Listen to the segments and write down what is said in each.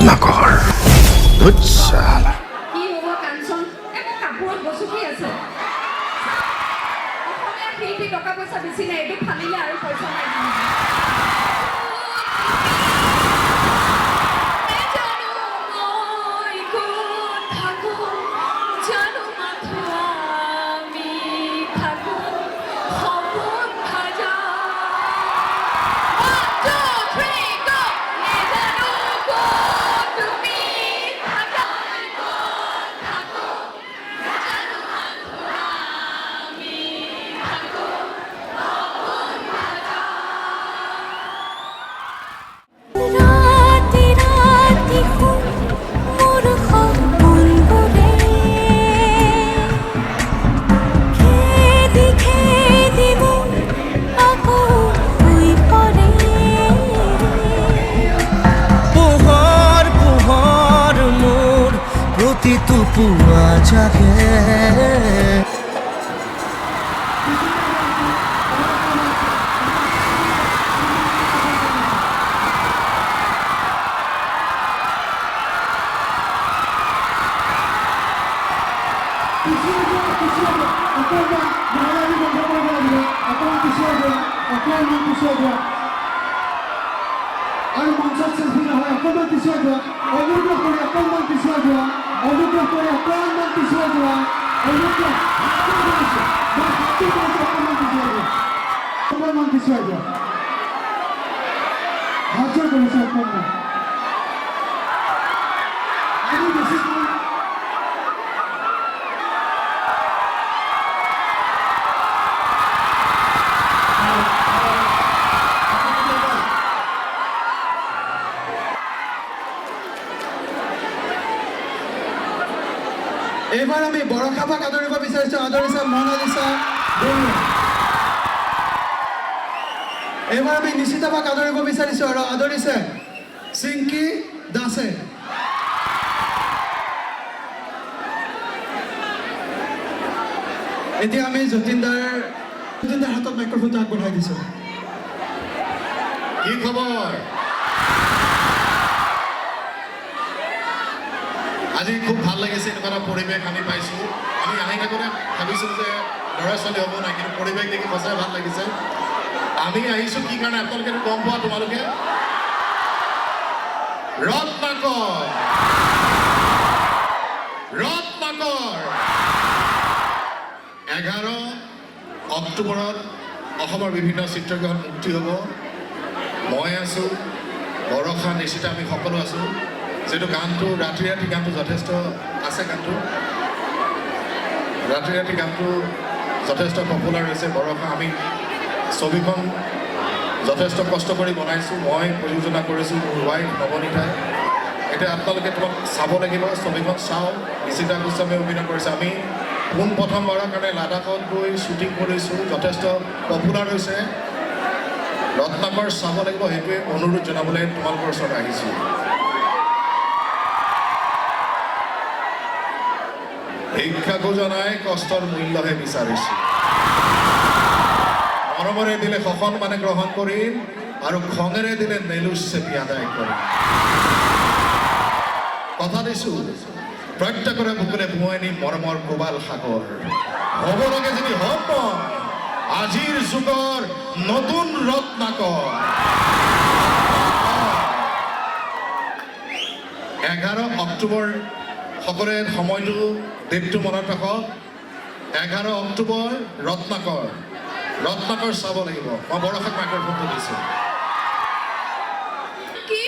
ৰত্নাকৰ। ধুত চালা। কি হ'ব কাঞ্চন? এই মোৰ কাপোৰত গছকি আছে। অসমীয়া শিল্পী, টকা পইচা বেছি নাই। এইটো ফালিলে আৰু পইচা নাই। নেজানো মই ক'ত থাকো, জানো মাথো আমি থাকো সপোন ভাজা। One, two, three, go! নেজানো ক'ত তুমি থাকা, ক'ত থাকো, জানো মাথো আমি থাকো সপোন ভাজা। ৰাতি ৰাতি শুন মোৰ সপোনবোৰে খেদি খেদি মোক আকৌ শুই পৰে। পোহৰ পোহৰ মোৰ প্ৰতিটো পুৱা জাগে। পিছুৱাই যোৱা, পিছুৱাই যোৱা অকণমান, নহ'লে আমি বন্ধ কৰিব লাগিব। অকণমান পিছুৱাই যোৱা, অকণমান পিছুৱাই যোৱা। আৰু মঞ্চত চেলফি নহয়। অকণমান পিছুৱাই যোৱা, অনুগ্ৰহ কৰি অকণমান পিছুৱাই যোৱা। অনুগ্ৰহ কৰি অকণমান পিছুৱাই যোৱা। অনুগ্ৰহ, হাতটো কৰিছোঁ মই, হাতটো কৰিছোঁ। অকণমান পিছুৱাই যোৱা, অকণমান পিছুৱাই যোৱা। হাতযোৰ কৰিছোঁ অকণমান। আমি বেছি সময় এইবাৰ আমি বৰষাবাক আদৰিব বিচাৰিছো। আদৰিছে মনালিছা বৰুৱা। এইবাৰ আমি নিশিতাবাক আদৰিব বিচাৰিছো আৰু আদৰিছে চিংকি দাসে। এতিয়া আমি যতীন দাৰ হাতত মাইক্ৰফোনটো আগবঢ়াই দিছোঁ। কি খবৰ? আজি খুব ভাল লাগিছে। এনেকুৱা এটা পৰিৱেশ আমি পাইছোঁ। আমি আহি থাকোঁতে ভাবিছিলোঁ যে ল'ৰা ছোৱালী হ'ব নাই, কিন্তু পৰিৱেশ দেখি সঁচাই ভাল লাগিছে। আমি আহিছোঁ কি কাৰণে, আপোনালোকেতো গম পোৱা তোমালোকে। ৰত্নাকৰ, ৰত্নাকৰ 11 অক্টোবৰত অসমৰ বিভিন্ন চিত্ৰগৃহত মুক্তি হ'ব। মই আছোঁ, বৰষা, নিশিতা, আমি সকলো আছোঁ। যিহেতু গানটো ৰাতি ৰাতি গানটো যথেষ্ট আছে, গানটো ৰাতি ৰাতি গানটো যথেষ্ট পপুলাৰ হৈছে। বৰষা, আমি ছবিখন যথেষ্ট কষ্ট কৰি বনাইছোঁ। মই প্ৰযোজনা কৰিছোঁ, মোৰ ৱাইফ নৱনীতাই। এতিয়া আপোনালোকে তোমাক চাব লাগিব, ছবিখন চাওক। নিশিতা গোস্বামীয়ে অভিনয় কৰিছে। আমি পোনপ্ৰথমবাৰৰ কাৰণে লাডাখত গৈ শ্বুটিং কৰিছোঁ। যথেষ্ট পপুলাৰ হৈছে। ৰত্নাকৰ চাব লাগিব, সেইটোৱে অনুৰোধ জনাবলৈ তোমালোকৰ ওচৰত আহিছোঁ। ভিক্ষা খোজা নাই, কষ্টৰ মূল্যহে বিচাৰিছোঁ। মৰমৰে দিলে সসন্মানে গ্ৰহণ কৰিম আৰু খঙেৰে দিলে নেলু চেপি আদায় কৰিম। কথা দিছোঁ, প্ৰত্যেকৰে বুকুৰে বোৱাই নিম মৰমৰ প্ৰবাল সাগৰ। হ'ব লাগে যদি হ'ম মই আজিৰ যুগৰ নতুন ৰত্নাকৰ। 11 অক্টোবৰ, সকলোৱে সময়টো, ডেটটো মনত ৰাখক। 11 অক্টোবৰ, ৰত্নাকৰ, ৰত্নাকৰ চাব লাগিব। মই বৰষাক মাইক্ৰফোনটো দিছোঁ। কি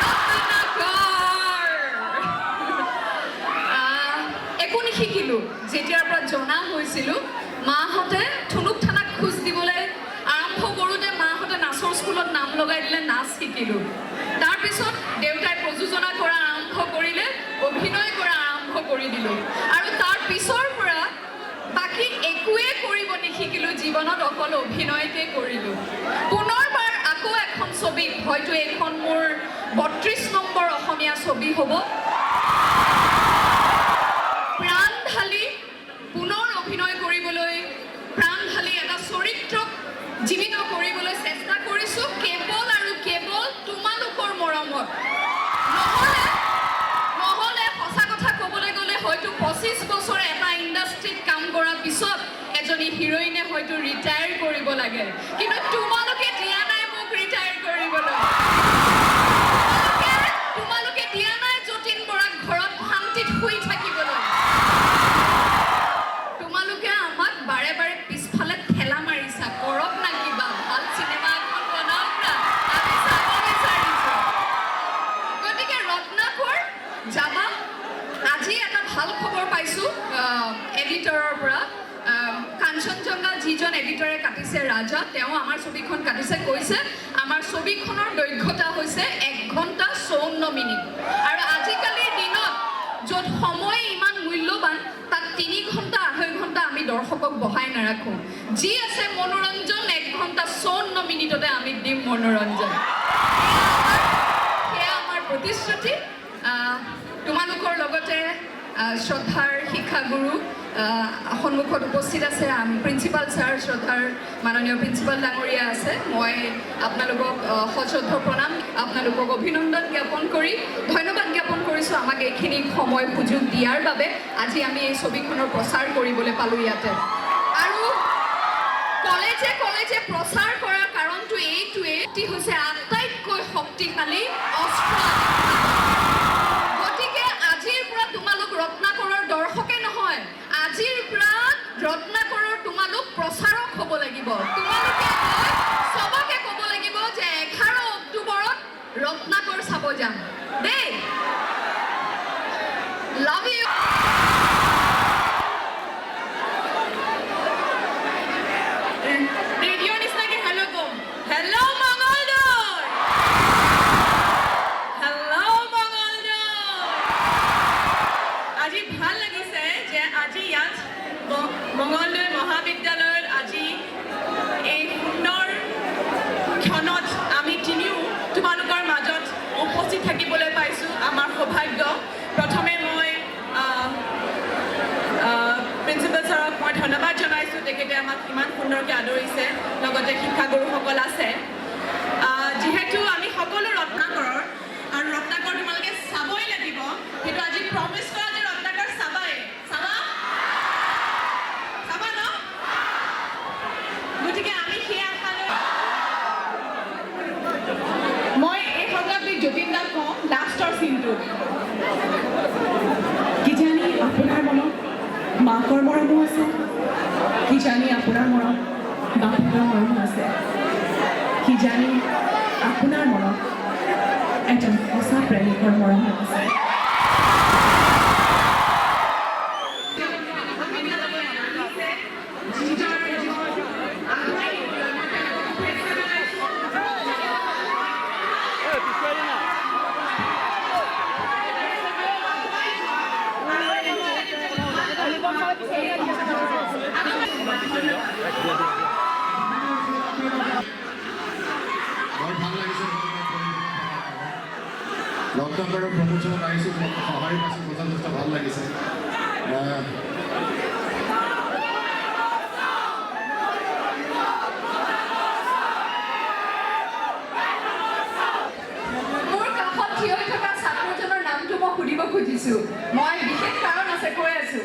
ৰত্নাকৰ! একো নিশিকিলো। যেতিয়াৰ পৰা জনা হৈছিলো, মাহঁতে থুনুক থানাক খোজ দিবলৈ আৰম্ভ কৰোঁতে মাহঁতে নাচৰ স্কুলত নাম লগাই দিলে, নাচ শিকিলোঁ। তাৰপিছত দেউতাই প্ৰযোজনা কৰা আৰম্ভ কৰিলে, অভিনয় কৰা আৰম্ভ কৰি দিলোঁ আৰু তাৰ পিছৰ পৰা বাকী একোৱে কৰিব নিশিকিলোঁ জীৱনত, অকল অভিনয়কে কৰিলোঁ। পুনৰবাৰ আকৌ এখন ছবিত, হয়তো এইখন মোৰ 32 নম্বৰ অসমীয়া ছবি হ'ব, প্ৰাণ ঢালি পুনৰ অভিনয় কৰিবলৈ, প্ৰাণ ঢালি এটা চৰিত্ৰক জীৱিত কৰিবলৈ চেষ্টা কৰিছোঁ, কেৱল আৰু কেৱল তোমালোকৰ মৰমত। হিৰইনে হয়তো ৰিটায়াৰ কৰিব লাগে, কিন্তু তোমালোকে দিয়া নাই মোক ৰিটায়াৰ কৰিবলৈ। তোমালোকে দিয়া নাই যতীন বৰাক ঘৰত শান্তিত শুই থাকিবলৈ। তোমালোকে আমাক বাৰে বাৰে পিছফালে ঠেলা মাৰিছা, কৰক না কিবা ভাল চিনেমা এখন বনাওক না, আমি চাব বিচাৰিছো। গতিকে ৰত্নাকৰ যাবা। আজি এটা ভাল খবৰ পাইছোঁ এডিটৰৰ পৰা। কাঞ্চনজংঘা যিজন এডিটৰে কাটিছে ৰাজা, তেওঁ আমাৰ ছবিখন কাটিছে, কৈছে আমাৰ ছবিখনৰ দৈৰ্ঘ্যতা হৈছে 1 ঘণ্টা 54 মিনিট। আৰু আজিকালিৰ দিনত য'ত সময় ইমান মূল্যৱান, তাত 3 ঘণ্টা 2.5 ঘণ্টা আমি দৰ্শকক বহাই নাৰাখোঁ। যি আছে মনোৰঞ্জন 1 ঘণ্টা 54 মিনিটতে আমি দিম মনোৰঞ্জন। সেয়া আমাৰ প্ৰতিশ্ৰুতি। তোমালোকৰ লগতে শ্ৰদ্ধাৰ শিক্ষাগুৰু সন্মুখত উপস্থিত আছে, প্ৰিন্সিপাল ছাৰ, শ্ৰদ্ধাৰ মাননীয় প্ৰিন্সিপাল ডাঙৰীয়া আছে। মই আপোনালোকক সশ্ৰদ্ধ প্ৰণাম, আপোনালোকক অভিনন্দন জ্ঞাপন কৰি ধন্যবাদ জ্ঞাপন কৰিছোঁ আমাক এইখিনি সময় সুযোগ দিয়াৰ বাবে। আজি আমি এই ছবিখনৰ প্ৰচাৰ কৰিবলৈ পালোঁ ইয়াতে। আৰু কলেজে কলেজে প্ৰচাৰ কৰাৰ কাৰণটো এইটোৱে, হৈছে আটাইতকৈ শক্তিশালী অস্ত্ৰ। গতিকে আজিৰ পৰা তোমালোক ৰত্নাকৰৰ দৰ্শকে নহয়, আজিৰ পৰা ৰত্নাকৰৰ তোমালোক প্ৰচাৰক হ'ব লাগিব। তোমালোকে গৈ চবকে ক'ব লাগিব যে 11 অক্টোবৰত ৰত্নাকৰ চাব যাম দেই। Love you. ৰেডিঅ'ৰ নিচিনাকে হেল্ল' ক'ম। Hello' Mangaldai, hello' Mangaldai. আজি ভাল লাগিছে যে আজি ইয়াত মঙলদৈ মহাবিদ্যালয়ত আজি এই সুন্দৰ ক্ষণত আমি তিনিও তোমালোকৰ মাজত উপস্থিত থাকিবলৈ পাইছোঁ, আমাৰ সৌভাগ্য। প্ৰথমে মই প্ৰিন্সিপাল ছাৰক মই ধন্যবাদ জনাইছোঁ, তেখেতে আমাক ইমান সুন্দৰকৈ আদৰিছে, লগতে শিক্ষাগুৰুসকল আছে। যিহেতু আমি সকলো ৰত্নাকৰৰ, আৰু ৰত্নাকৰ তোমালোকে চাবই লাগিব, কিন্তু আজি প্ৰমিছ কৰা যে ৰত্নাকৰ চাবাই, চাবা চাবা ন? গতিকে আমি সেই আশালৈ মই এই সংলাপটি যতীন দাক কওঁ লাষ্টৰ চিনটোত। কিজানি আপোনাৰ মনত মাকৰ মৰমো আছে, কিজানি আপোনাৰ মনত বাপেকৰ মৰমো আছে, কিজানি আপোনাৰ মনত এজন সঁচা প্ৰেমিকৰ মৰমো আছে। বৰ ভাল লাগিছে ৰত্নাকৰৰ প্ৰমোচনত আহিছোঁ, তোমাক সঁহাৰি পাইছোঁ, যথেষ্ট ভাল লাগিছে। মোৰ কাষত থিয় হৈ থকা ছাত্ৰজনৰ নামটো মই সুধিব খুজিছোঁ, মই বিশেষ কাৰণ আছে কৈ আছোঁ।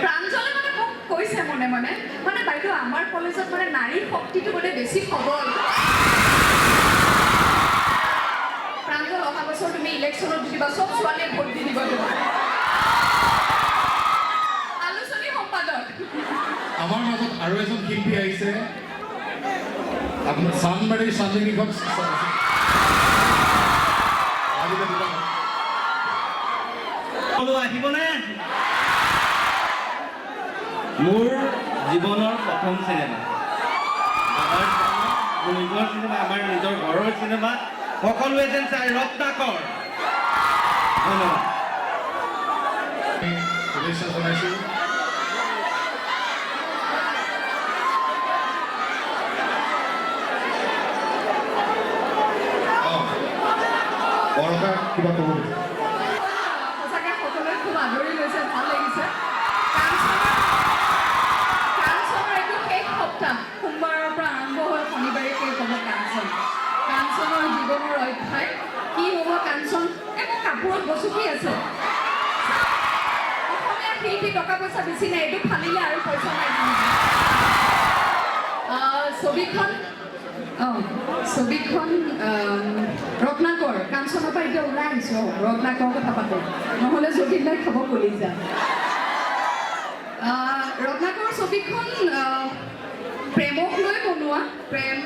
প্ৰাঞ্জলে মানে মোক কৈছে মনে মনে, মানে বাইদেউ আমাৰ কলেজত মানে নাৰী শক্তিটো মানে বেছি সবল। প্ৰাঞ্জল, অহা বছৰ তুমি ইলেকশ্যনত উঠিবা, চব ছোৱালীয়ে ভোট দি দিব তোমাক। আলোচনী সম্পাদক। আমাৰ মাজত আৰু এজন শিল্পী আহিছে, আপোনাৰ চান্দমাৰীৰ চান্দিনীখন। আহিবনে? মোৰ জীৱনৰ প্ৰথম চিনেমা, মোৰ নিজৰ চিনেমা, আমাৰ নিজৰ ঘৰৰ চিনেমা, সকলোৱে যেন চাই ৰত্নাকৰ। ধন্যবাদ। শুভেচ্ছা জনাইছোঁ। বৰষা কিবা ক'ব? সঁচাকৈ সকলোৱে খুব আদৰি লৈছে, ভাল লাগিছে। কাঞ্চনৰ এইটো শেষ সপ্তাহ, সোমবাৰৰ পৰা আৰম্ভ হৈ শনিবাৰে শেষ হ'ব কাঞ্চন। কাঞ্চনৰ জীৱনৰ অধ্যায় কি হ'ব কাঞ্চন? এই মোৰ কাপোৰত বচুকি আছে। অসমীয়া শিল্পী টকা পইচা বেছি নাই, এইটো ফালিলে আৰু পইচা নাই। ছবিখন ৰত্নাকৰ, কাঞ্চনৰ পৰা এতিয়া ওলাই আহিছোঁ। অঁ, ৰত্নাকৰ কথা পাতোঁ, নহ'লে যতীন দাই খাব কলিজা। ৰত্নাকৰ ছবিখন প্ৰেমক লৈ বনোৱা। প্ৰেম,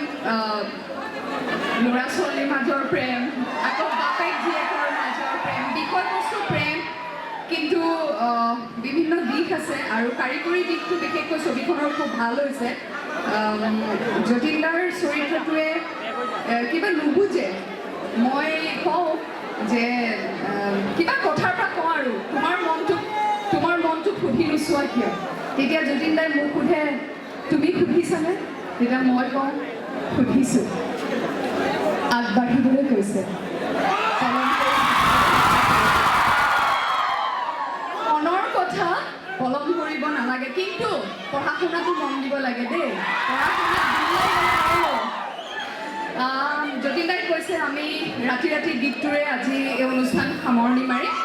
ল'ৰা ছোৱালীৰ মাজৰ প্ৰেম, আকৌ বাপেক জীয়েকৰ মাজৰ প্ৰেম, বিষয়বস্তু প্ৰেম, কিন্তু বিভিন্ন দিশ আছে আৰু কাৰিকৰী দিশটো বিশেষকৈ ছবিখনৰ খুব ভাল হৈছে। যতীন দাৰ চৰিত্ৰটোৱে কিবা নুবুজে। মই কওঁ যে কিবা কথাৰ পৰা কওঁ আৰু তোমাৰ মনটোক সুধি নোচোৱা কিয়? তেতিয়া যতীন দাই মোক সোধে, "তুমি সুধিছানে?" তেতিয়া মই কওঁ, "সুধিছোঁ, আগবাঢ়িবলৈ কৈছে। মনৰ কথা পলম কৰিব নালাগে, কিন্তু পঢ়া শুনাটো মন দিব লাগে দেই। পঢ়া শুনাত দিলে গ'লে আৰু।" যতীন দাই কৈছে, আমি ৰাতি ৰাতি গীতটোৰে আজি এই অনুষ্ঠান সামৰণি মাৰিম।